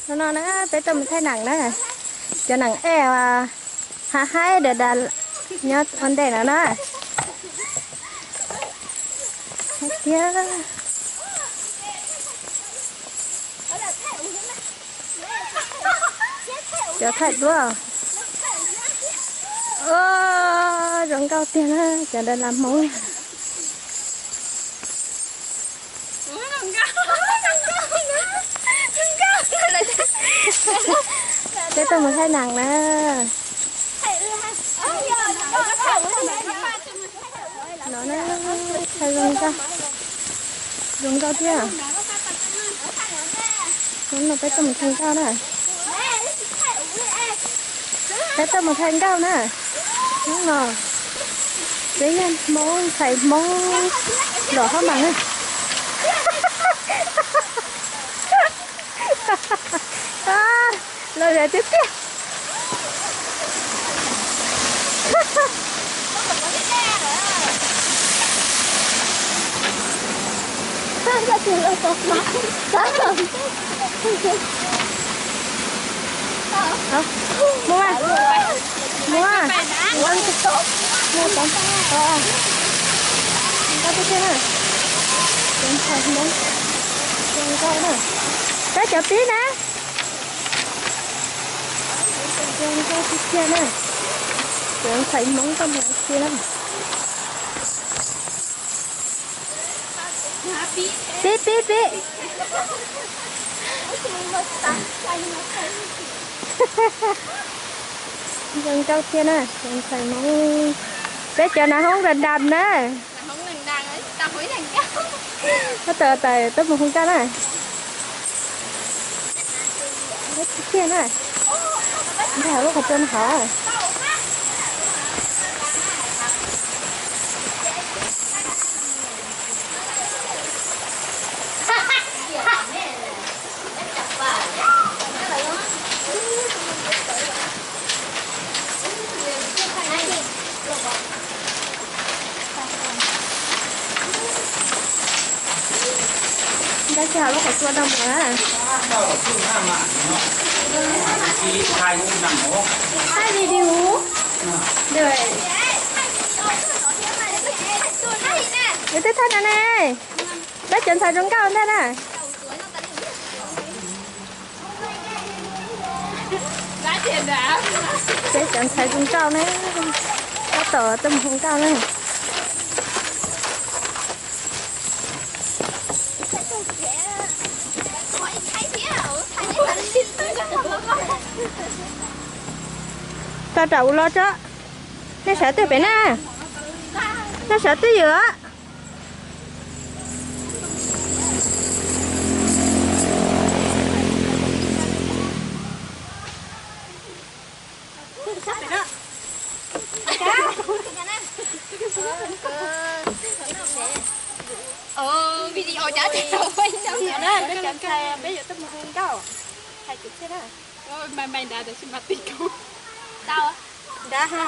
Hnub no na peb tuaj mus thaij neem na, cov neem ej haib haib dav dav nyob ua ntej no na. Haib tiag. Cov thaij duab. Ua, zoo nkauj tiag na cov dav dav Hmoob. Peb tuaj mus thaij neem na. No na, thaij zoo nkauj, zoo nkauj tiag. Hnub no peb tuaj mus thaij nkauj na. Peb tuaj mus thaij nkauj na. Hnub no peb yog Hmoob, ntxhais Hmoob los hab mas na. Los zem tiag tiag. Mus, mus, mus tod, tod, tod tiag na. Cov ntxhais Hmoob zoo nkauj na. Peb cov pib na. Zoo nkauj tiag tiag na. Cov ntxhais Hmoob tuaj mus tiag na. Pib, pib, pib. Zoo nkauj tiag na, cov ntxhais Hmoob. Peb cov nas hoob dam dam na. Tab tom tais tuaj mus hu nkauj na. Tiag na. Ntag lub qhov tsua no hov. Nkauj tsis hauv lub qhov tsua no mus na. Thaij video. Twb thaij no ne. Peb cov ntxhais zoo nkauj ntag na. Peb cov ntxhais zoo nkauj ne. Tab tom tuaj mus hu nkauj na. Tau rau ua los tso. Nej sawv twg pem na? Nej sawv twg ywm? Video cov, peb cov ntxhais peb yuav tuaj mus hu nkauj, hais kwv txhiaj na. Nrad ho.